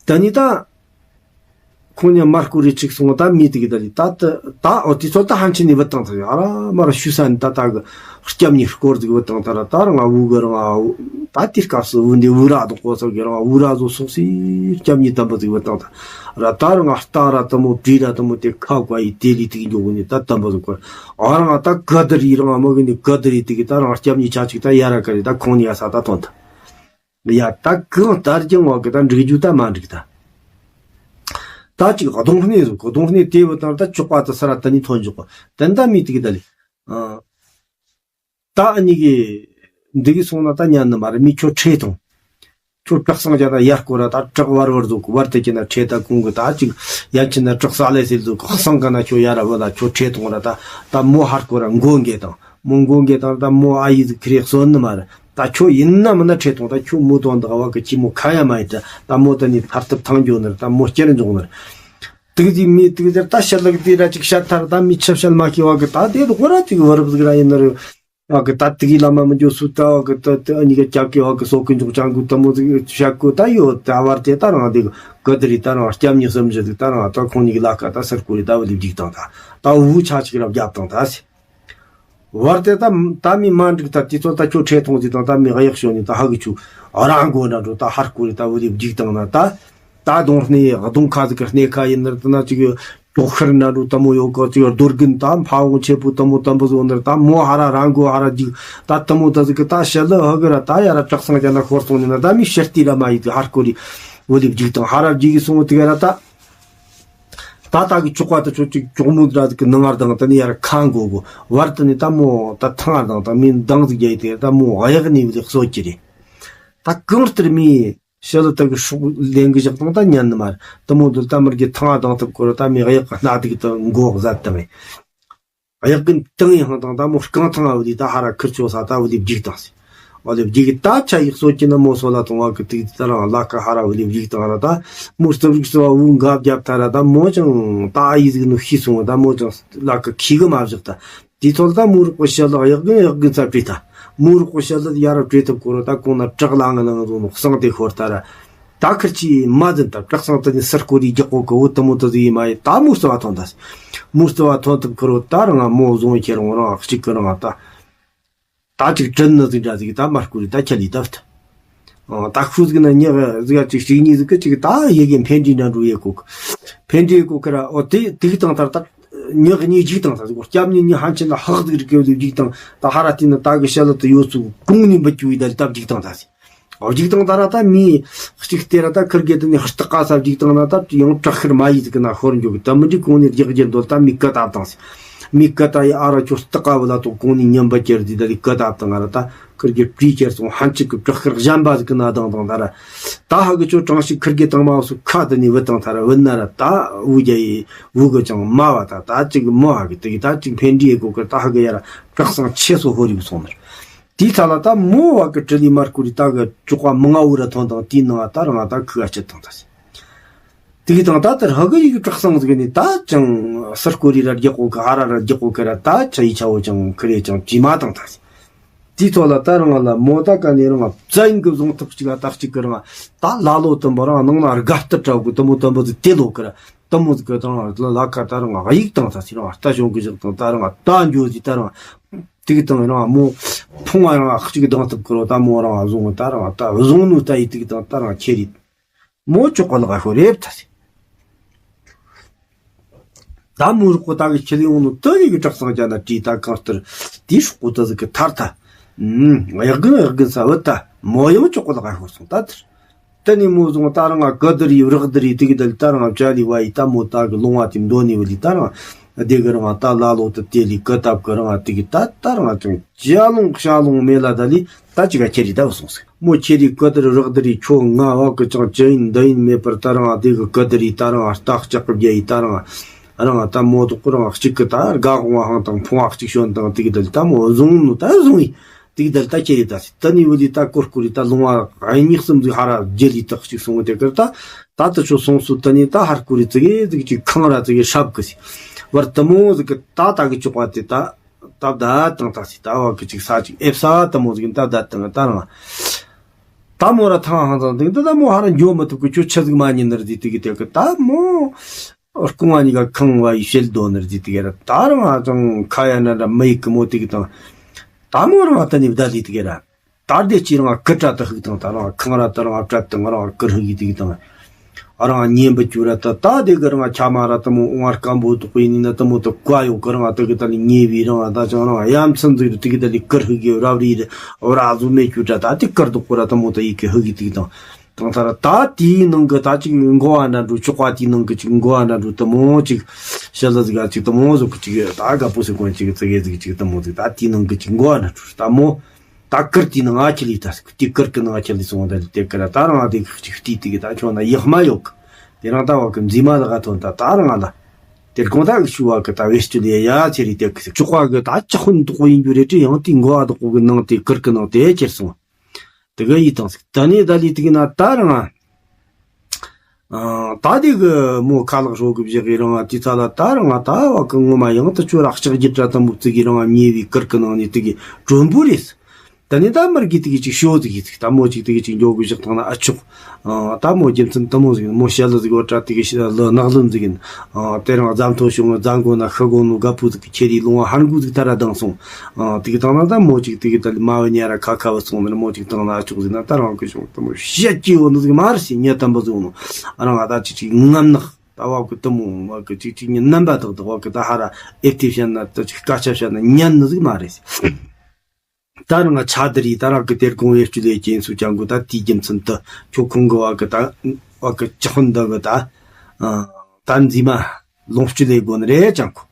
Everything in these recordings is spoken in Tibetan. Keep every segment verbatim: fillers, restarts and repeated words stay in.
ད་ནི་ད། ཁོང་ཉ་མར་ཀུ་རི་ཅིག་སོང་ད་མི་དེ་གི་ད་ལི་ད་ད་ད་ཨོ་དེ་ཚོ་ད་ཧན་ཆི་ནི་བུད་བཏང་ད་ཡ་ར་མར་ཤུ་ས་ནི་ད་ད་གི་སྐྱབས་ཉི་སྐོར་དེ་གི་བུད་བཏང་ད་ར་ད་ར་ང་བུ་གི་ར་ང་ད་དེ་སྐབས་སུ་བུ་འདི་བུ་ར་དང་གོ་ཚོ་གི་ར་ང་བུ་ར་ཟོ་སོང་སི་སྐྱབས་ཉི་དམ་པ་དེ་གི་བུད་བཏང་ད་ར་ད་ར་ང་རྟ་ར་དུ་མོ་བྲིས་ར་དུ་མོ་དེ་ཁ་བཀའ་ཡི་དེ་ལི་དེ་གི་འཇོག་གི་ནི་ད་དམ་པ་ཟོ་གོ་ཨ་ར་ང་ད་ག་དི་རི་ར་ང་མོ་གི་ནི་ག་དི་རི་དེ་གི་ད་ར་ང་སྐྱབས་ཉི་ཆ་ཅིག་ད་ཡ་ར་ག་རི་ད་ཁོང་ཉི་ཡ་ས་ད་ཐོན་ད། ཡ་ད་གང་ལྟར་ཀྱང་འོག་གི་ད་འགྲིག་རྒྱུ་ད་མ་འགྲིག་ད། ད་ཅིག་གདོང་སྣེ་ཟུག་གདོང་སྣེ་དེ་བུ་དང་ད་ཅོག་པ་ད་ས་ར་ད་ནི་ཐོན་འཇུག་གོ་དེ་འདྲ་མི་དེ་གི་ད་ལི། ཨ། ད་ཨ་ནི་གི་འདི་གི་སོང་ན་ད་ཉན་ནི་མ་རེད། མི་ཁྱོད་ཁྲེ་ཐོང་། ཁྱོད་བྲག་སང་རྒྱ་ན་ཡར་སྐོར་ར་ད་བྲག་བར་བར་ཟུག་བར་དེ་ཀྱི་ན་ཁྲེ་ད་ཀུང་གི་ད་ཅིག་ཡན་ཆི་ན་བྲག་ས་ལེ་སིལ་ཟུག་སང་ག་ན་ཁྱོད་ཡ་ར་བུ་ལ་ཁྱོད་ཁྲེ་ཐོང་ར་ད་ད་མོ་ཧར་སྐོར་ར་མགོ་འགེ་དང་མོ་མགོ་འགེ་དང་ད་མོ་ཨ་ཡི་ཟིག་ཁི་རེ་གསོན་ནི་མ་རེད། ད་ཁྱོད་ཡིན་ན་མིན་ན་ཁྲེ་ཐོང་ད་ཁྱོད་མོ་དོན་དག་བ་གི་ཁྱི་མོ་ཁ་ཡ་མ་ཡི་ད་ད་མོ་ད་ནི་ཐར་ཐབས་ཐང་འགྱོ་ནི་རེད། ད་མོ་སྐྱེར་འཇོག་ནི་རེད། དུག་དེ་མི་དུག་དེར་ད་ཤ་ལག་དེ་ར་ཅིག་ཤ་ཐར་ད་མི་ཆབ་ཤལ་མ་ཁི་བ་གི་ད་དེ་དུ་གོ་ར་ཅིག་བར་བ་ཟིག་ར་ཡིན་ནི་རེད། བ་གི་ད་དུག་ལ་མ་མི་འགྱོ་སུ་ད་བ་གི་ད་དེ་ཨ་ནི་གི་རྒྱབ་ཀྱི་བ་གི་སོ་གི་འཇོག་ཅང་གུ་ད་མོ་ཟིག་ཤ་གུ་ད་ཡོད་ད་བར་དེ་ད་རང་དེ་གི་དེ་རི་ད་རང་སྐྱབས་ཉི་སུམ་བཞི་དེ་ད་རང་ད་ཁོང་ཉི་གི་ལ་ཀ་ད་སར་ཀུ་རི་ད་བུ་ལི་བརྒྱིག་དང་ད་ད་འུ་ཆ་ཅིག་ར་བརྒྱབ་དང་ད་སི། བར་དེ་ད་ད་མི་མ་འགྲིག་ད་དེ་ཚོ་ད་ཁྱོད་ཁྲེ་ཐོང་ཟིག་དང་ད་མི་གཡག་ཤོ་ནི་ད་ཧ་གི་ཆུ་རང་མགོ་འདྲ་འགྲོ་ད་ཧར་ཀུ་རི་ད་བུ་ལི་བརྒྱིག་དང་ན་ད། ད་གདོང་སྣེ་གདོང་ཁ་ཟིག་གི་སྣེ་ཁ་ཡིན་ནར་ད་ན་ཅིག་ཏོག་ཤར་ན་རུ་ད་མོ་ཡོད་གོ་ཅིག་རྡོ་རྒན་ད་ཕ་བོང་ཆེ་པོ་ད་མོ་ད་འབུ་ཟོ་ནར་ད་མོ་ཧ་ར་རང་མགོ་ཧ་ར་འཇིག་ད་ད་མོ་ད་ཟིག་གི་ད་ཤ་ལི་ཧ་གི་ར་ད་ཡ་ར་བྲག་སང་ཅ་ན་ཤོར་སོང་ནི་ན་ད་མི་ཤར་ཏི་ར་མ་ཡི་གི་ཧར་ཀོ་རི་འོ་ལི་འཇིག་དང་ཧ་ར་འཇིག་གི་སོང་དི་ག་ར་ད། ད་ད་གི་ཅོག་པ་ད་ཅོ་ཅིག་ཅོག་མོ་ར་ཟིག་གི་ནང་ང་དང་ད་ནི་ཡ་ར་ཁ་མགོ་གོ་བར་ད་ནི་ད་མོ་ད་ཐང་ང་དང་ད་མི་མདང་ཟིག་རྒྱ་ཡི་དེ་ད་མོ་གཡག་ནི་བི་ལི་གསོ་ཅི་རེད། ད་གང་ལྟར་མི། ཤ་ལི་ད་གི་སྲོག་ལེན་གི་བཞག་དང་ད་ཉན་ནི་མ་རེད། དུ་མོ་འདུལ་ད་མར་གི་ཐང་ང་དང་ཐུབ་ཁོ་ར་ད་མི་གཡག་གི་སྣ་དིག་ད་མགོ་བཟའ་ད་མེད། གཡག་གི་ཏང་ཡི་ཧང་དང་ད་མོ་རྐང་ཐང་ང་བུ་ལི་ད་ཧ་ར་ཁིར་ཆོ་ས་ད་བུ་ལི་བརྒྱིག་དང་སི། བུ་ལི་བརྒྱིག་ད་ཆ་ཡིག་སོ་ཀྱི་ན་མོ་སོ་ལ་ཐོང་བ་གི་དིག་ད་རང་ལ་ཀ་ཧ་ར་བུ་ལི་བརྒྱིག་དང་ར་ད་མོ་རྩབ་རིག་སོ་བ་བུ་འགབ་རྒྱབ་ད་ར་ད་མོ་ཅང་ད་ཨ་ཡི་ཟིག་ནུ་ཤི་སོང་ད་མོ་ཅང་ལ་ཀ་ཁི་གི་མ་བཞག་ད། དེའི་ཐོག་ལ་ད་མུ་རུག་གོ་ཤ་ལག་གཡག་གི་གཡག་གི་ཚ་བྲིས་ད། མུ་རུག་གོ་ཤ་ལག་ཡ་ར་བྲིས་ཐུབ་ཁོ་ར་ད་གོང་ན་བྲག་ལ་ང་ལ་ང་རུ་ནོ་གསང་དེ་ཤོར་ད་ར། ད་ཁིར་ཆི་མ་འཛིན་ད་བྲག་གསང་དེ་ནི་སར་ཀོ་རི་རྒྱག་གོ་གི་འོ་དུ་མོ་དུ་ཟིག་ཡིན་མ་ཡིན་ད་མུ་རྩ་བ་ཐོན་ད། མུ་རྩ་བ་ཐོན་ཐུབ་ཁོ་ར་ད་ར་ང་མོ་བཟུང་ཁྱེར་འོང་རང་གཅིག་གི་རང་ད། ད་ཅིག་དྲིན་ནི་ཟིག་འདྲ་ཟིག་ད་མར་ཀུ་རི་ད་ཁྱ་ལི་ད་བཏང་། ཨང་ད་ཁུ་ཟིག་ན་ཉག་ཟིག་ཅིག་གཅིག་གཉིས་ཟིག་གི་ཅིག་ད་ཡི་གེ་འཕེན་འདྲི་འདྲ་འགྲོ་ཡེ་གོ་གི། འཕེན་འདྲི་ཡེ་གོ་གི་ར་ཨོ་དེ་དེ་གི་དང་ད་ད་ཉག་གཉིས་འཇིག་དང་ད་ཟིག་གོ་སྐྱབས་གཉིས་གཉིས་ཧན་ཆེན་ལ་ཧག་ཟིག་རི་གེ་ལི་འཇིག་དང་ད་ཧ་ར་དེ་ན་ད་གི་ཤ་ལ་དུ་ཡོད་ཚུག་གོང་ནས་འབུད་རྒྱུ་ཡི་ད་ལི་ད་འཇིག་དང་ད་ཟིག་འཇིག་དང་ད་ར་ད་མི་གཅིག་སྟེ་ར་ད་ཁིར་གེ་དེ་ནས་ཧར་ཏི་ཀ་ས་འཇིག་དང་ན་ད་ཡང་བྲག་ཁིར་མ་ཡི་ཟིག་གི་ན་ཤོར་འགྱོ་གི་ད་མི་འདྲི་གོང་ནས་རྒྱག་རྒྱག་འདོད་ད་མི་ཀ་ད་བཏང་ཟིག་མི་ཀ་ད་ཡི་ཨ་ར་ཁྱོད་སྟག་ག་བུ་ལ་ཐོག་གོང་ནས་ཉམས་པ་ཀྱེར་དི་ད་ལི་ཀ་ད་བཏང་ང་ར་ད་ཁིར་གི་བྲིས་ཁྱེར་སོང་ཧན་ཅིག་གི་བྲག་ཁིར་གཞན་པ་ཟིག་གི་ན་དང་དང་ད་ར་ད་ཧ་གི་ཁྱོད་གྲང་ཞིག་ཁིར་གི་དང་མ་སུ་ཁ་དི་ནས་བུད་དང་ད་ར་བུད་ན་ར་ད་འུ་རྒྱ་ཡི་འུ་གི་ཅང་མ་བ་ད་ད་ཅིག་མོ་ཧ་གི་དི་གི་ད་ཅིག་འཕེན་འདྲི་ཡེ་གོ་གི་ད་ཧ་གི་ཡ་ར་བྲག་སང་ཆེ་སོ་ཧོ་རི་གི་སོང་ནར་དི་ཐ་ལ་ད་མོ་བ་གི་ཀྲི་ལི་མར་ཀུ་རི་ད་གི་ཅོག་པ་མི་ང་འུ་ར་ཐོན་དང་དི་ནང་ད་ར་ང་ད་ཁུ་ག་ཆེ་དང་ད་ཟེ། དེ་གི་དང་ད་ལྟར་ཧ་གི་ཡི་གི་བྲག་སང་ཟིག་ནི་ད་ཅང་སར་ཀོ་རི་ར་རྒྱག་གོ་གི་ཧ་ར་ར་རྒྱག་གོ་གི་ར་ད་ཆ་ཡི་ཆ་བོ་ཅང་ཁི་རེ་ཅང་ཅི་མ་དང་ད་ཟེ། དེའི་ཐོག་ལ་ད་རང་ལ་མོ་ད་ག་ནས་རང་བཙན་གི་བཟུང་ཐུབ་ཅིག་ཨ་ད་གཅིག་གི་རང་ད་ལ་ལོ་དུམ་པ་རང་ནང་ན་དགའ་སྟེ་གྲབ་གི་དུ་མོ་དུམ་པ་ཟིག་དེ་ལོ་གི་ར་དུ་མོ་ཟིག་གི་དང་ལ་ཁ་ད་རང་གཡིག་དང་ད་ཟེ་རང་ད་ཞོང་གི་བཞག་དང་ད་རང་ད་འགྱོ་ཟེ་ད་རང་དེ་གི་དང་རང་མོ་ཕུང་བ་རང་གཅིག་གི་དང་ཐུབ་གི་རོ་ད་མོ་རང་བཟུང་ད་རང་ད་བཟུང་ནུ་ད་ཡི་དེ་གི་དང་ད་རང་ཁྱེར་ཡི། མོ་ཅོག་གོ་ལག་ཤོར་རེབ་ཐ་སི། ད་མོ་རུ་ཀོ་ད་གི་ཁྱི་ལི་འོང་ནོ་ཏི་རི་གི་བྲག་སང་ཅ་ན་བྲིས་ད་གང་ལྟར་དེའི་སྲོག་གོ་ད་ཟིག་གི་ཐར་ཐ། ཨུམ། གཡག་རྒན་གཡག་རྒན་ས་བུད་ད་མོ་ཡང་ཅོག་གོ་ལག་ཤོར་སོང་ད་དེར། ཏི་ནི་མོ་བཟུང་ད་རང་ང་གི་དི་རི་རག་དི་རི་དི་གི་དལ་ད་རང་ཅ་ལི་བ་ཡི་ད་མོ་ད་གི་ལུང་བ་དེ་འདོ་ནི་བུ་ལི་ད་རང་དེ་གི་རང་ད་ལ་ལོ་ཏི་དེ་ལི་གི་ད་གི་རང་དི་གི་ད་ད་རང་ཅང་ཅ་ལུང་ཤ་ལུང་མེ་ལ་ད་ལི། ད་ཅི་ག་ཁྱེར་རི་ད་བུ་སོང་ཟེར། མོ་ཁྱེར་རི་ཀ་དར་རག་དར་རི་ཁྱོ་ང་བ་གི་ཅང་ཅི་ཡིན་འདི་ཡིན་མེད་པར་ད་རང་དེ་གི་ཀ་དར་རི་ད་རང་རྟ་ལྕག་གི་རྒྱ་ཡི་ད་རང་རང་ད་མོ་དུ་ཀུ་རང་གཅིག་གི་ད་དགའ་དགོངས་བ་ཧང་དང་ཕུང་བ་གཅིག་ཤོན་དང་དེ་གི་དལ་ད་མོ་བཟུང་ནུ་ད་བཟུང་ཡི་དེ་གི་དལ་ད་ཁྱེར་རི་ད་སི་ད་ནི་བུ་ལི་ད་ཀོར་ཀུ་རི་ད་ལུང་བ་ཨ་ཉིག་གསུམ་ཟིག་ཧ་ར་རྒྱལ་ལི་ད་གཅིག་སོང་དེ་གི་ད་ད་ད་ཆོ་སོང་སུ་ད་ནི་ད་ཧར་ཀུ་རི་ཙི་གི་ཙི་གི་ཅིག་ཁང་ར་ཙི་གི་ཧྲབ་གི་སི་བར་ད་མོ་ཟིག་གི་ད་ད་གི་ཅོག་པ་དེ་ད། སྟབས་བདེ་དང་ད་སི་ད་བ་གི་ཅིག་ས་ཅིག་ཨེབ་ས་ད་མོ་ཟིག་སྟབས་བདེ་དང་ད་རང་། ད་ ད་མོ་ར་ཐང་ཧང་ཚང་དེ་འདི་ད་མོ་ཧ་ར་འགྱོ་མི་ཐུབ་གི། ཁྱོད་ཆི་ཟིག་མ་ཉན་ནི་རེད་དེ་གི་དེ་གི་ད་མོ་རྐང་བ་གཉིས་ཀ་ཁང་བ་ཡི་ཤེལ་རྡོ་ནི་རེད་དེ་གི་ར། ད་རང་ང་ཅང་ཁ་ཡ་ན་ར་མི་ཡི་གི་མོ་དེ་གི་དང་། ད་མོ་རང་ང་ད་ནི་བདའ་ལི་དེ་གི་ར། ད་ལྟའི་ཅི་རང་ང་ཀི་ཏྲ་ད་ཧུག་དང་། ད་རང་ཁང་ར་ད་རང་བྲད་དང་རང་ཀིར་ཧུག་ཡི་དེ་གི་དང་། རང་ཉན་པ་ཅུ་ར་ད་ད་དེ་གི་རང་ཆ་མ་ར་ད་མོ་ཨོང་བར་སྐམ་པོ་དུ་ཀུ་ཡིན་ན་ད་མོ་ད་ཀ་ཡོང་གི་རང་ད་གི་ད་ལི་ཉེ་བའི་རང་ད་ཅང་རང་ཡ་མཚན་ཟིག་རུ་དེ་གི་ད་ལི་ཀིར་ཧུག་གི་རབ་རི་ར་བ་ར་ཟུ་མེ་ཅུ་ཏྲ་ད་དེ་ཀིར་དུ་ཀུ་ར་ད་མོ་ད་ཡི་གི་ཧུག་གི་དེ་གི་དང་། དང་ཐ་ར་ད་དེའི་ནང་གི་ད་ཅིག་མགོ་བ་འདྲ་འགྲོ་ཆོག་པ་དེའི་ནང་གི་ཅིག་མགོ་བ་འདྲ་འགྲོ་ད་མོ་ཅིག་ཤ་ལ་ཟིག་ག་ཅིག་ད་མོ་ཟོ་གི་ཅིག་ད་དགའ་པོ་སི་ཀོན་ཅིག་ཙི་གེ་ཟིག་ཅིག་ད་མོ་ཟིག་ད་དེའི་ནང་གི་ཅིག་མགོ་བ་འདྲ་འགྲོ་ད་མོ། ད་ཀིར་དེའི་ནང་ང་ཁྱེར་ལི་ད་ཟིག་དེ་ཀིར་གི་ནང་ང་ཁྱེར་ལི་སོང་ད་དེ་ཀིར་ད་རང་དེ་གི་ཅིག་ལྟས་དེ་གི་ད་ཁྱོད་ན་ཡག་མ་ཡོད་གི། དེ་རང་ད་བ་གི་མཛེས་མ་ལ་ག་ཐོན་ད་ད་རང་ལ། དེར་གོང་ད་གི་ཆུ་བ་གི་ད་བེད་སྤྱོད་ལས་ཡ་ཆེ་རི་དེ་གི་ཟིག་ཆོག་པ་གི་ད་ཅི་ཧུན་དོག་པོ་ཡིན་རྒྱུ་རེད་དྲི་ཡང་དེའི་མགོ་བ་དོག་པོ་གི་ནང་དེ་ཀིར་གི་ནང་དེ་ཁྱེར་སོང་། དེ་གི་ཡིད་དང་ཟིག་ད་ནི་ད་ལི་དེ་གི་ན་ད་རང་ང་། ཨ། ད་དེ་གི་མོ་ཁ་ལག་ཧྲོ་གི་བཞག་གི་རང་ང་དེ་ཚ་ལ་ད་རང་ང་ད་བ་གི་ངོ་མ་ཡང་ད་ཆུ་ར་ལྕགས་རྒྱུ་འདྲ་ད་མོ་ཙི་གི་རང་ང་ཉེ་བའི་ཀིར་གི་ནང་ནས་དེ་གི་གྲོན་པོ་རེད། ད་ནི་ད་མར་གི་དེ་གི་ཅིག་ཤོ་ཟིག་ཡིད་ཟིག་ད་མོ་ཅིག་དེ་གི་ཅིག་འགྱོ་གི་བཞག་ཐང་ན་ཨ་ཆོག་ཨ། ད་མོ་རྒྱུ་མཚན་ད་མོ་ཟིག་མོ་ཤ་ལ་ཟིག་བ་ཏྲ་དེ་གི་ཤ་ལ་ནག་ལུན་ཟིག་ཡིན། ཨ། དེ་རང་རྫམ་ཐོ་བྱུང་རྫམ་གོ་ན་ཤི་གོ་ནོ་ག་པུ་ཟིག་གི་ཁྱེར་ཡི་ལུང་བ་ཧན་གུ་ཟིག་ད་ར་དང་སོང་། ཨ། དེ་གི་དང་ན་ད་མོ་ཅིག་དེ་གི་ད་མ་བ་ཉ་ར་ཁ་ཁ་བ་སོང་ན་མོ་ཅིག་དང་ན་ཨ་ཆོག་ཟིག་ན་ད་རང་གི་བྱུང་ད་མོ་ཤ་སྐྱི་བོ་ནི་ཟིག་མ་རེད་ཟེར་ཉེ་དམ་པ་ཟིག་ནོ། ཨ། རང་ང་ད་ཅིག་ཅིག་ངམ་ནག་ད་བ་གི་ད་མོ་བ་གི་ཅིག་ཅིག་ཉི་རྣམ་པ་དག་དག་བ་གི་ད་ཧ་ར་ཨེབ་ཏི་བཤད་ན་ད་ཅིག་སྐད་ཆ་བཤད་ན་ཉན་ནི་ཟིག་མ་རེད་ཟེར། ད་རང་ང་ཆ་དི་རི་ད་རང་གི་དེར་གོང་བེད་སྤྱོད་ལས་ཀྱིན་སུ་ཅང་གུ་ད་དེའི་རྒྱུ་མཚན་དུ་ཁྱོད་ཁོང་གི་བ་གི་ད་བ་གི་ཅི་ཧོན་འདི་གི་ད་ད་མཛེས་མ་ལོངས་སྤྱོད་ལས་དགོ་ནི་རེད་ཅང་གུ།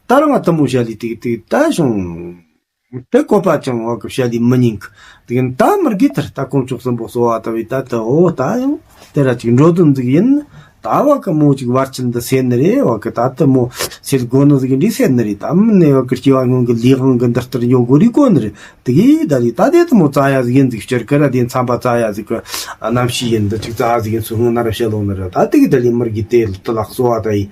ད་རང་ང་ད་མོ་བཤད་ལི་དེ་གི་དེ་གི་ད་བྱུང་། དེ་བཀོད་པ་ཅང་བ་གི་བཤད་ལི་མི་ཉན་གི། དེ་གི་ད་མི་རྒི་ཐར་ད་དཀོན་མཆོག་གསུམ་པོ་གསོལ་བ་བཏབ་བས་ད་ད་འོ་ད་ཡང་དེ་ར་ཅིག་འགྲོ་དོན་ཟིག་ཡིན། ད་བ་གི་མོ་ཅིག་བར་ཆད་འདི་སེལ་ནི་རེད། བ་གི་ད་ད་མོ་སེལ་དགོ་ནི་ཟིག་འདི་སེལ་ནི་རེད། ད་མི་ནས་བ་གི་སྐྱེ་བ་སྔོན་གི་ལས་དབང་གི་འདི་ལྟར་ཡོད་དགོ་རི་གོ་ནི་རེད། དེ་གི་ད་ལི་ད་དེ་ད་མོ་རྩ་ཡ་ཟིག་ཡིན་ཟིག་སྤྱིར་ཀ་ར་དེ་མཚམས་པ་རྩ་ཡ་ཟིག་གི་རྣམ་ཤེས་ཡིན། འདི་ཅིག་རྩ་ཡ་ཟིག་ཡིན་སུ་སྔོན་ན་ར་བཤད་ལོ་ནི་རེད། ད་དེ་གི་ད་ལི་མི་རྒི་དེ་ལ་ད་ལ་གསོལ་བ་ད་ཡི་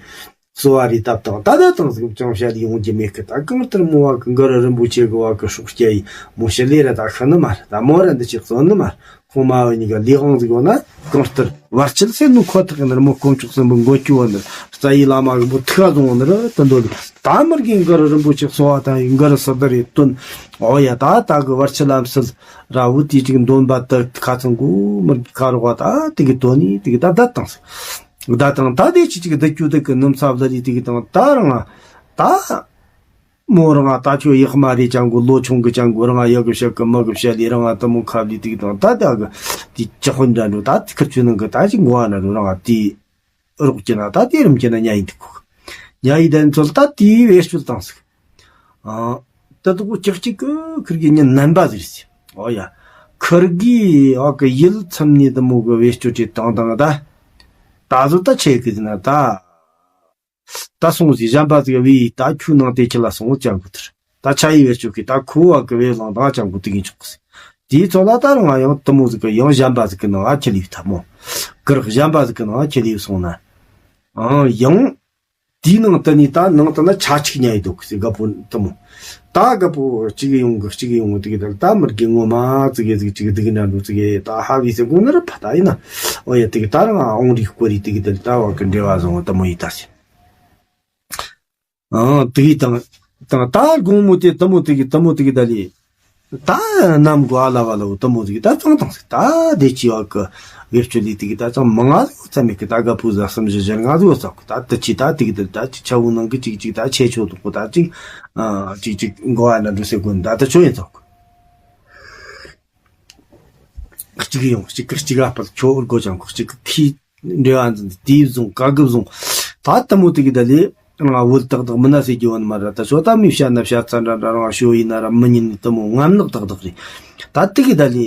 གསོལ་བ་རེ་བཏབ་དང་ད་ད་དང་ཟིག་ཅང་བཤད་ལི་ཡོང་རྒྱུ་མེད་གི། ད་གང་ལྟར་མོ་བ་གི་གུ་རུ་རིན་པོ་ཆེ་གི་བ་གི་སྲོག་སྐྱེ་ཡི་མོ་ཤི་ལེ་ར་ད་ཤི་ནི་མ་རེད། ད་མོ་ར་འདི་ཅིག་གསོན་ནི་མ་རེད། ཁོང་མ་བ་གཉིས་ཀ་ལས་དབང་ཟིག་ཡོད་ན་གང་ལྟར་བར་ཆད་སེལ་ནི་ཁོ་ཐག་ཡིན་ནི་ར། མོ་དཀོན་མཆོག་གསུམ་པོ་མགོན་སྐྱོབ་བ་ནི་རྩ་ཡི་བླ་མ་གི་མོ་ཐུགས་བཟང་བ་ནི་ར་ད་འདོད་ལི། ད་མི་རྒན་གུ་རུ་རིན་པོ་ཆེ་གསོལ་བ་དང་ཡིན་གུ་རུ་སི་ཏུ་རེ་བཏོན། འོ་ཡ་ད་ད་གི་བར་ཆད་ལམ་སེལ་ར་བུ་དེ་ཅིག་འདོན་པ་ད་ཁ་ཚང་གུ་མི་རྒན་ཁ་རོག་བ་ད་དེ་གི་དོན་ནི་དེ་གི་ད་ད་དང་ཟིག་ད་དང་ད་དེ་ཅི་ཅིག་བསྡད་རྒྱུ་དེ་གི་ནུམ་ཚབ་ལ་ལི་དེ་གི་དང་ད་རང་ང་ད་མོ་རང་ང་ད་ཁྱོད་ཡག་མ་རེད་ཅང་གོ། ལོ་ཆུང་གི་ཅང་གོ་རང་ང་ཡག་གི་བཤད་གི་མི་གི་བཤད་ལི་རང་ང་ད་མོ་ཁབ་ལི་དེ་གི་དང་ད་ད་གི་དེ་ཅི་ཧོན་འདྲ་འགྲོ། ད་དེ་ཁིར་ཆུ་ནང་གི་ད་ཅི་མགོ་བ་ན་འགྲོ། རང་ང་དེ་རོགས་ཀྱི་ན་ད་དེ་རིམ་གྱི་ན་ཉ་ཡིན་དེ་གོ། ཉ་ཡི་དན་ཚོལ་ད་དེ་བེད་སྤྱོད་བཏང་ཟིག་ཨ། ད་དུ་ཀྱག་ཅིག་གི་ཁིར་གི་ཉི་རྣམ་པ་ཟེར་ཟེར། ཨོ་ཡ། ཁིར་གི་ཨོ་གི་ཡིད་ཚིམ་ནི་དུ་མོ་གི་བེད་སྤྱོད་ཅིག་བཏང་བཏང་ད། ད་བཟོ་ད་ཆེ་གི་ཟེར་ན་ད། ད་སོང་ཟིག་གཞན་པ་ཟིག་བི་ད་ཁྱུ་ནང་དེ་ཁྱི་ལ་སོང་ཅང་གི་ཐར། ད་ཆ་ཡི་བེད་སྤྱོད་གི་ད་ཁུ་བ་གི་བེ་ལང་ད་ཅང་གི་དུ་གིན་ཆོག་གི་ཟེར། དེའི་ཚོ་ལ་ད་རང་ང་ཡང་དུ་མོ་ཟིག་གི་ཡང་གཞན་པ་ཟིག་གི་ནང་ཨ་ཁྱི་ལི་ཐ་མོ། གི་རག་གཞན་པ་ཟིག་གི་ནང་ཨ་ཁྱི་ལི་སོང་ན། ཨང་ཡང་། དེའི་ནང་དུ་ནི་ད་ནང་དུ་ན་ཆ་གཅིག་ཉལ་ཡི་འདུག་ཟེར། དགའ་པོ་དུ་མོ། ད་དགའ་པོ་གཅིག་ཡོང་གི་གཅིག་ཡོང་གི་དེ་གི་དེ་ད་མི་རྒན་ངོ་མ་ཙི་གེ་ཟིག་གཅིག་དེ་གི་འདྲ་འགྲོ་ཙི་གེ་ད་ཧ་བི་ཟེར་གོ་ནི་ར་ཕ་ད་ཡིན་ན། ཨོ་ཡ་དེ་གི་ད་རང་ཨོང་རི་སྐོར་རི་དེ་གི་དེ་ད་བ་གི་འབྲེལ་བ་བཟང་བ་དུ་མོ་ཡི་ད་ཟེར། ཨང་དེ་གི་དང་དང་ད་དགོང་མོ་དེ་དུ་མོ་དེ་གི་དུ་མོ་དེ་གི་ད་ལི། ད་ནམ་གོ་ཨ་ལ་བ་ལ་བོ་དུ་མོ་ཟིག་ད་ཙང་ཙང་ཟིག་ད་དེ་ཅི་བ་གི་བེད་སྤྱོད་ལི་དེ་གི་ད་ཙང་མང་ང་ཟིག་ཙམ་མེད་གི། ད་དགའ་པོ་ཟ་སུམ་བཞི་བཞི་ལྔ་ཟིག་ཙག་གི། ད་དེ་ཅི་ད་དེ་གི་དེ་ད་ཅི་ཆ་བོ་ནང་གི་ཅིག་ཅིག་ད་ཆེ་ཆོ་དུ་གོ་ད་ཅིག་ཨ་ཅིག་ཅིག་མགོ་ཨ་ན་འགྲོ་སེ་གོ་ད་ད་ཆོ་ཡིན་ཙག་གི། གཅིག་ཡོང་གཅིག་གི་གཅིག་ཨ་པ་ཆོ་འུར་གོ་ཅང་གི་གཅིག་གི་ཁི་འབྲེལ་བ་འཛིན་དེ་བཟུང་བཀའ་གི་བཟུང་ད་དུ་མོ་དེ་གི་ད་ལི། ང་བོད་ཏག་ཏག་མི་ན་ཟེར་རྒྱུ་བ་ནི་མ་ར། ད་ཆོ་ད་མི་བཤད་ན་བཤད་ཚ་འདྲ་འདྲ་རང་ཤོ་ཡིན་ན་ར་མི་ཉན་ནི་དུ་མོ་ངམ་ནག་ཏག་ཏག་རེད། ད་དེ་གི་ད་ལི་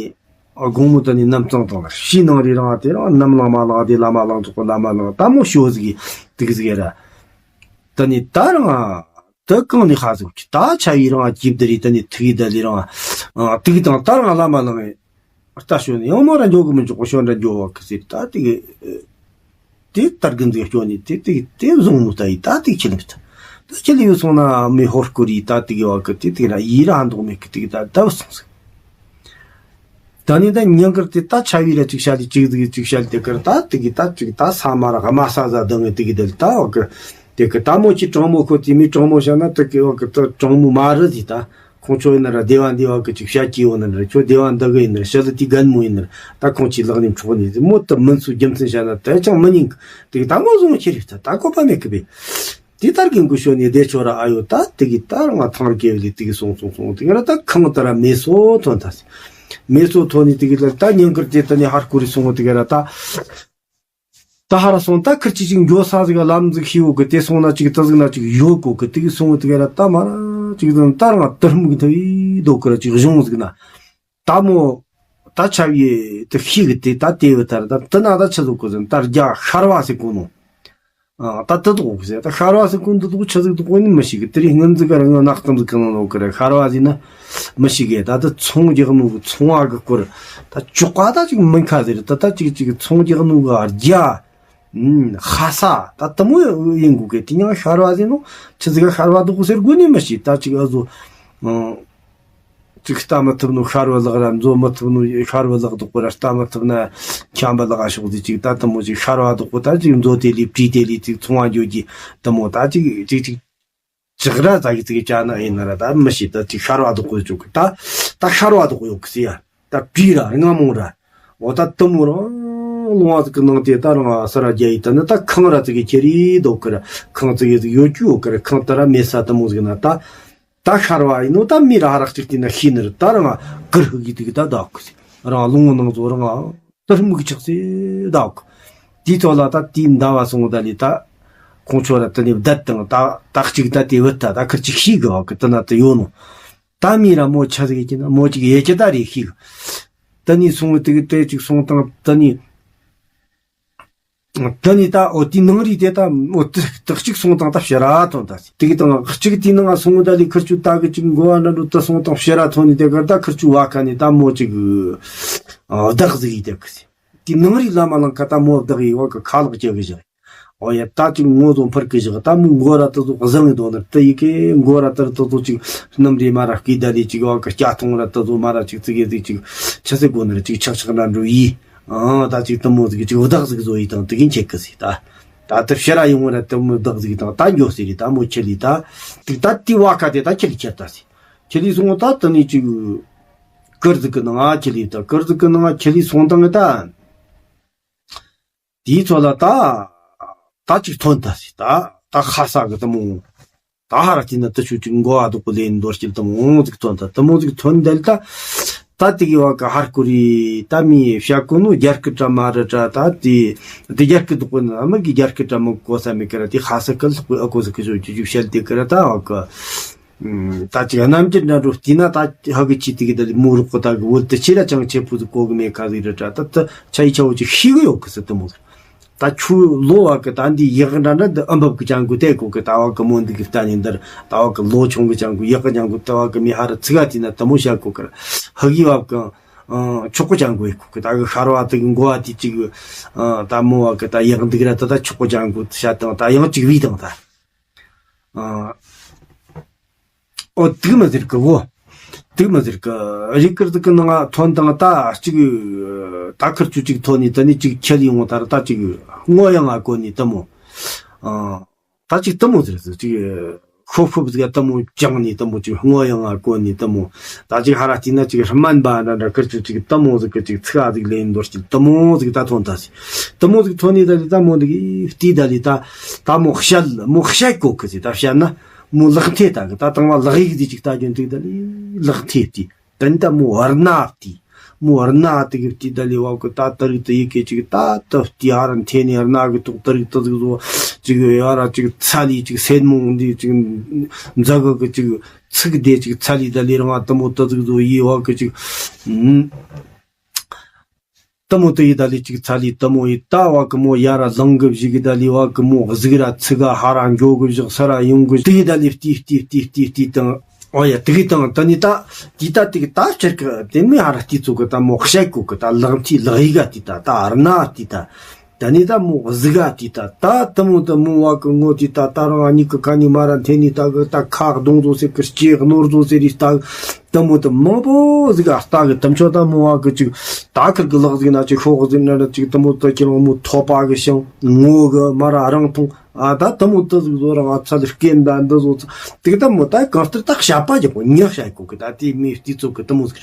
དགོང་མོ་ད་ནི་ནམ་གཙང་དང་ལ་ཤི་ནང་རེ་རང་དེ་རང་ནམ་ལང་མ་ལང་དེ་ལ་མ་ལང་ཚོགས་ལ་མ་ལང་ད་མོ་ཤོ་ཟིག་གི་དེ་གི་ཟིག་ར། ད་ནི་ད་རང་ད་གང་ནི་ཧ་ཟིག་གི་ད་ཆ་ཡི་རང་ཀིབ་ད་རི་ད་ནི་ཐི་གི་ད་ལི་རང་དེ་གི་དང་ད་རང་ལ་མ་ལང་ངེ། ལྟ་ཞོན་ནས་ཡང་མོ་ར་འཇོག་གི་མི་འཇོག་གི་ཞོན་ར་འཇོག་བ་གི་ཟེར། ད་དེ་གི་དེ་ལྟར་གི་འཛིག་སྐྱོ་ནི་དེ་དེ་དེ་བཟུང་མོ་ལྟ་ཡི་ད་དེ་ཁྱི་ལི་ད་ད་ཁྱི་ལི་ཡོད་སོང་ན་མི་ཧོར་སྐོར་ཡི་ད་དེ་གི་བ་གི་དེ་དེ་ར་ཡི་ར་འདོག་མེད་གི་དེ་གི་ད་ད་བ་སོང་ཟིག་ད་ནི་ད་ཉིན་དཀར་དེ་ད་ཆ་བའི་ར་ཅིག་བྱ་དེ་ཅིག་ཟིག་ཅིག་བྱ་དེ་ཀར་ད་དེ་གི་ད་ཅིག་ད་ས་མ་ར་དམའ་ས་ཟ་དང་དེ་གི་དེ་ད་འོ་གི་དེ་གི་ད་མོ་ཅི་དྲང་མོ་ཁོ་དེ་མི་དྲང་མོ་བྱ་ན་དེ་གི་འོ་གི་ད་དྲང་མོ་མ་རེད་ཟིག་ད། ཁོང་ཁྱོད་ཡིན་ན་ར་སྡེ་བ་འདི་བ་གི་ཅིག་བཤད་ཀྱི་ཡོད་ན་ར་ཁྱོད་སྡེ་བ་འདི་གི་ཡིན་ན་ར་ཤི་ལི་དེ་རྒན་མོ་ཡིན་ན་ར་ད་ཁོང་ཅིག་ལག་ནས་འཕྲོག་ནས་མོ་ད་མིན་སུ་རྒྱུ་མཚན་བཤད་ན་ད་ཅང་མི་ཉན་གི་དེ་གི་ད་མོ་བཟུང་ཁྱེར་རེད་ད་ད་བཀོད་པ་མེད་གི་བས། དེ་ལྟར་གི་འགུལ་ཤོར་ནས་བསྡད་ཆོག་ར་ཨ་ཡོད་ད་དེ་གི་ད་རང་ང་ཐང་རྒྱལ་ལི་དེ་གི་སོང་སོང་སོང་དེ་གི་ར་ད་ཁང་ད་ར་མེ་སོ་ཐོན་ད་མེ་སོ་ཐོན་ནས་དེ་གི་ད་ཉིན་དཀར་དེ་ད་ནི་ཧར་ཀུ་རི་སོང་དེ་གི་ར་ད། ད་ཧ་ར་སོང་ད་ཁིར་ཅིག་ཅིག་འགྱོ་ས་ཟིག་ལམ་ཟིག་ཤེས་ཡོད་གི་དེ་སོང་ན་ཅིག་ད་ཟིག་ན་ཅིག་ཡོད་གོ་གི་དེ་གི་སོང་དེ་ག་ར་ད་མ་ར་ཅིག་ད་ད་རང་དུར་མུག་ཐུ་ཡི་དོ་གི་ར་ཅིག་གཞུང་ཟིག་ན་ད་མོ་ད་ཆ་བའི་དུ་ཤེས་གི་དེ་ད་དེ་བི་ད་ར་ད་དུ་ན་ད་ཆི་ཟིག་གོ་ཟིན་ད་རྒྱ་ཤར་བ་ཟིག་གོ་ནོ། ཨ་ད་དུ་དོག་གི་ཟེ་ད་ཤར་བ་ཟིག་གོ་འདི་དོག་ཆི་ཟིག་དོག་གོ་ནི་མི་ཤེས་གི་དེ་རིང་སྔོན་ཟིག་ག་ར་ང་ནག་གཏམ་ཟིག་གི་ནང་ལོག་གི་ར་ཤར་བ་ཟིག་ན་མི་ཤེས་གི་ད་དུ་ཚོང་རྒྱག་ནོ་གི་ཚོང་བ་གི་སྐོར་ད་ཅོག་ག་ད་ཅིག་མིན་ཁ་ཟེར་ད་ད་ཅིག་ཅིག་ཚོང་རྒྱག་ནོ་གི་རྒྱ། ཨུམ། ཧ་ས། ད་དུ་མོ་ཡིན་དགོས་གི་དེ་ཡང་ཤར་བ་ཟེར་ནོ། ཆི་ཟིག་ག་ཤར་བ་འདུག་ཟེར་དགོས་ནི་མི་ཤེས་ད་ཅིག་ཨ་ཟོ། ཨང་། ཅིག་ལྟ་མི་ཐུབ་ནོ་ཤར་བ་ལག་ར་མཛོ་མི་ཐུབ་ནོ་ཤར་བ་ལག་འདུག་པ་ར་ལྟ་མི་ཐུབ་ན་འཁྱམ་པ་ལག་ཨ་ཤོག་ཟིག་ཅིག་ད་དུ་མོ་ཅིག་ཤར་བ་འདུག་པ་ད་ཅིག་མཛོ་དེ་ལི་བྲིས་དེ་ལི་ཅིག་ཚོང་བ་འགྱོ་གི་དུ་མོ་ད་ཅིག་ཅིག་ཅིག་ཅིག་ར་ཙ་གི་ཙི་གི་ཅ་ན་ཡིན་ན་ར་ད་མི་ཤེས་ད་ཅིག་ཤར་བ་དོག་གོ་ཅོག་གི་ད་ད་ཤར་བ་དོག་གོ་ཡོད་གི་སི་ཡ་ད་བྲིས་ར་རྔ་མོང་ར་འོ་ད་དུ་མོ་རང་ལུང་བ་ཟིག་གི་ནང་དེ་ད་རང་ས་ར་རྒྱ་ཡི་ད་ནི་ད་ཁང་ར་ཙི་གི་ཁྱེར་ཡི་དོག་གི་ར་ཁང་ཙི་གི་ཟིག་ཡོད་རྒྱུ་ཡོད་གི་ར་ཁང་ད་ར་མེད་ས་དུ་མོ་ཟིག་ན་ད་ད་ཤར་བ་ཡིན་ནོ་ད་མི་ར་ཧ་རག་ཅིག་དེ་ན་ཤི་ནི་ར་ད་རང་གུར་ཧུ་གི་དུ་གི་ད་དོག་གི་སི་རང་ལུང་བ་ནང་ཚོ་རང་། དུར་མུག་ཆགས་སེ་བདག་དེའི་ཐོག་ལ་ད་དེའི་ཟླ་བ་སོང་ད་ལི་ད་ཁོང་ཚོ་ར་དེ་ནས་བསྡད་དང་ད་ད་གཅིག་ད་དེ་བུད་ད་ད་ཁིར་ཅིག་ཤིག་གི་བ་གི་དེ་ན་དེ་ཡོད་ནོ། ད་མི་ར་མོ་ཆ་ཟིག་གི་ན་མོ་ཅིག་ཡེ་ཅི་ད་རེ་ཤིག་དེ་ནས་སོང་དེ་གི་དེ་ཅིག་སོང་དང་དེ་ནས་དེ་ནས་ད་འོ་དེའི་ནང་རི་དེ་ད་འོ་དེ་ད་གཅིག་སོང་དང་ད་ཕྱི་ར་ཐོན་ད་དེ་གི་དང་གཅིག་དེའི་ནང་སོང་ད་ལི་ཁིར་ཆུ་ད་གི་ཅིག་མགོ་བ་ན་འགྲོ་ད་སོང་དང་ཕྱི་ར་ཐོན་ནས་དེ་གར་ད་ཁིར་ཆུ་བ་ཁ་ནས་ད་མོ་ཅིག་བདག་ཟིག་ཡི་དེ་གི་སི། དེ་ནང་རི་ལ་མ་ལང་ཀ་ད་མོ་བདག་ཡི་བ་གི་ཁ་ལག་ཅི་གི་བཞག་འོ་ཡ་ད་ཅིག་ངོ་ཟོ་འཕུར་གི་བཞག་ད་མོ་མགོ་ར་ད་ཟོ་བཟང་ངི་དོ་ནར་ད་ཡི་གེ་མགོ་ར་ད་ད་ཟོ་ཅིག་སྣམ་རེ་མ་ར་སྐེ་ད་ལི་ཅིག་བ་གི་སྐྱ་ཐོང་ར་ད་ཟོ་མ་ར་ཅིག་ཙི་གེ་ཟིག་ཅིག་ཆི་སི་གོ་ནར་ཅིག་ཆག་ཆག་ན་འགྲོ་ཡི། ཨང་ད་ཅིག་ད་མོ་ཟིག་ཅིག་བདག་ཟིག་ཟོ་ཡི་དང་དེ་གིན་ཁྱེད་གི་སི་ད། ད་ད་ཕྱི་ར་ཡོང་ར་ད་མོ་བདག་ཟིག་དང་ད་འགྱོ་སི་རི་ད་མོ་ཁྱེད་ལི་ད། དེ་ད་དེ་བ་ཁ་དེ་ད་ཁྱེད་ལི་ཁྱེད་ད་སི། ཁྱེད་ལི་སོང་ད་དེ་ནས་ཅིག་གུར་ཟིག་གི་ནང་ང་ཁྱེད་ལི་ད་གུར་ཟིག་གི་ནང་ང་ཁྱེད་ལི་སོང་དང་ད། དེའི་ཚོ་ལ་ད། ད་ཅིག་ཐོན་ད་སི་ད། ད་ཧ་ས་གི་ད་མོ། ད་ཧ་ར་ཏི་ན་ད་ཆུ་ཅིག་མགོ་བ་དུ་གུ་ལེ་འདོར་སྐྱིལ་ད་མོ་ཟིག་ཐོན་ད་ད་མོ་ཟིག་ཐོན་དལ་ད། ད་དེ་གི་བ་གི་ཧར་ཀུ་རི་ད་མི་བྱ་ཀུ་ནུ་རྒྱ་སྐུ་དྲ་མ་ར་དྲ་ད་དེ་དེ་རྒྱ་སྐུ་དུ་གུ་ན་མི་གི་རྒྱ་སྐུ་དྲ་མོ་གོ་ས་མེ་ཀ་ར་དེ་ཧ་ས་ཀི་ལྷག་གི་ཨ་གོ་ས་ཀི་ཞོ་ཅི་ཅི་བྱལ་དེ་ཀ་ར་ད་བ་གི། ད་ཅིག་རྣམ་འགྱུར་འདྲ་འགྲོ་བལྟས་ན་ད་ཧ་གི་ཆི་དེ་གི་ད་ལི་མོ་རུག་གོ་ད་གི་བོད་དུ་ཆི་ར་ཅང་ཆེ་ཕུ་དུ་གོ་གི་མེད་ཁ་ཟིག་ར་དྲ་ད་ད་ཆ་ཡི་ཆ་བོ་ཅིག་ཤི་གི་ཡོད་གི་ཟེར་དུ་མོ་ཟིག་ད་ཁྱོད་ལོ་བ་གི་ད་འདི་ཡག་འདྲ་འདྲ་འདི་ཨ་འབབ་གི་ཅང་གུ་དེ་གོ་གི་ད་བ་གི་མོ་འདི་གི་ལྟ་ནི་འདིར་ད་བ་གི་ལོ་ཆུང་གི་ཅང་གུ་ཡག་གི་ཅང་གུ་ད་བ་གི་མི་ཧ་ར་ཚི་ག་དེ་ན་དུ་མོ་བྱ་གོ་གི་ར་ཧ་གི་བ་གི་ཆོག་གི་ཅང་གུ་ཡི་གོ་གི་ད་གི་ཤར་བ་དེ་གི་མགོ་བ་དེ་ཅིག་ད་མོ་བ་གི་ད་ཡག་འདི་གི་ར་ད་ད་ཆོག་གི་ཅང་གུ་བྱ་དང་ད་ཡང་ཅིག་བི་དང་ད། ཨ། ཨོ་དུག་མི་ཟེར་གི་བོ། དུག་མི་ཟེར་གི་རི་ཀིར་དུ་གི་ནང་ང་ཐོན་དང་ད་གཅིག་ད་ཁིར་ཆུ་གཅིག་ཐོན་ནི་ད་ནི་གཅིག་ཁྱེར་ཡོང་ད་ར་ད་གཅིག་སྔོ་ཡང་ང་གོན་ནི་ད་མོ། ཨ། ད་གཅིག་ད་མོ་ཟེར་ཟེར་གཅིག་ཤོབ་ཤོབ་ཟིག་ད་མོ་བཅང་ནི་ད་མོ་གཅིག་སྔོ་ཡང་ང་གོན་ནི་ད་མོ། ད་གཅིག་ཧ་ར་ཏི་ན་གཅིག་སྨན་པ་འདྲ་འདྲ་ཁིར་ཆུ་གཅིག་ད་མོ་ཟིག་གི་གཅིག་ཚིག་ཨ་ཟིག་ལེན་འདོར་གཅིག་ད་མོ་ཟིག་ད་ཐོན་ད་སི། ད་མོ་ཟིག་ཐོན་ནི་ད་ལི་ད་མོ་འདི་གི་ཏི་ད་ལི་ད་ད་མོ་བཤད་མོ་བཤད་གོ་གི་སི་ད་བཤད་ན། མོ་ལག་མཐེ་ད་གི་ད་དང་བ་ལག་ཡིག་དེ་ཅིག་ལྟ་རྒྱུ་འདུག་ད་ལི་ལག་མཐེ་དེ་ད་ནི་ད་མོ་བར་ན་དེ་མོ་བར་ན་དེ་གི་དེ་ད་ལི་བ་གི་ད་ད་རིག་ད་ཡི་གེ་ཅིག་ད་ད་དེ་ཧ་ར་མཐེ་ནི་བར་ན་གི་ཐོག་ད་རིག་ད་ཟིག་བཟོ་ཅིག་ཡ་ར་ཅིག་ཚ་ལི་ཅིག་སེན་མོ་འདི་ཅིག་འཛག་གི་ཅིག་ཚིག་དེ་ཅིག་ཚ་ལི་ད་ལི་རང་ད་མོ་ད་ཟིག་བཟོ་ཡི་བ་གི་ཅིག་ད་མོ་དུ་ཡི་ད་ལི་ཅིག་ཚ་ལི་ད་མོ་ཡི་ད་བ་གི་མོ་ཡ་ར་ལང་གི་བཞི་གི་ད་ལི་བ་གི་མོ་གཟིག་ར་ཚི་ག་ཧ་ར་འགྱོ་གི་བཞག་ས་ར་ཡོང་གི་དུ་ཡི་ད་ལི་ཏི་ཏི་ཏི་ཏི་ཏི་དང་། ཨོ་ཡ་དུ་གི་དང་ད་ནི་ད་ཏི་ད་ཏི་གི་ད་ཕྱིར་གི་དེ་མི་ཧ་ར་ཏི་ཚུ་གི་ད་མོ་ཤ་གོ་གི་ད་ལག་མཐི་ལག་ཡི་ག་ཏི་ད་ད་ར་ན་ཏི་ད། ད་ནི་ད་མོ་གཟིག་ག་ཏི་ད་ད་ད་མོ་ད་མོ་བ་གི་ངོ་ཏི་ད་ད་རང་ཨ་ནི་གི་ཁ་ནི་མ་ར་འཐེན་ནི་ད་གི་ད་ཁ་གདོང་ཚོ་སེ་གི་སྐྱེ་གནོར་ཚོ་སེ་རི་ད། དེ་མོ་དེ་མང་པོ་ཟིག་ཨ་ལྟ་གི་དེ་མཆོག་ད་མོ་བ་གི་ཅིག་ད་ཁིར་གི་ལག་ཟིག་ན་ཅིག་ཤོག་ཟིག་ན་ཅིག་དེ་མོ་དེ་ཁྱེད་རང་མོ་ཐོ་པ་གི་ཤིང་ངོ་གི་མ་ར་རང་ཐུང་ཨ་ད་དེ་མོ་དེ་ཟིག་བཟོ་ར་ང་ཚ་ལ་སྐད་འདའ་འདི་བཟོ་ཚ་དེ་གི་དེ་མོ་ད་གང་ལྟར་ད་བཤད་པ་རྒྱག་གོ་ཉག་བཤད་གོ་གི་ད་དེ་མི་དེ་ཚོ་གི་དེ་མོ་ཟིག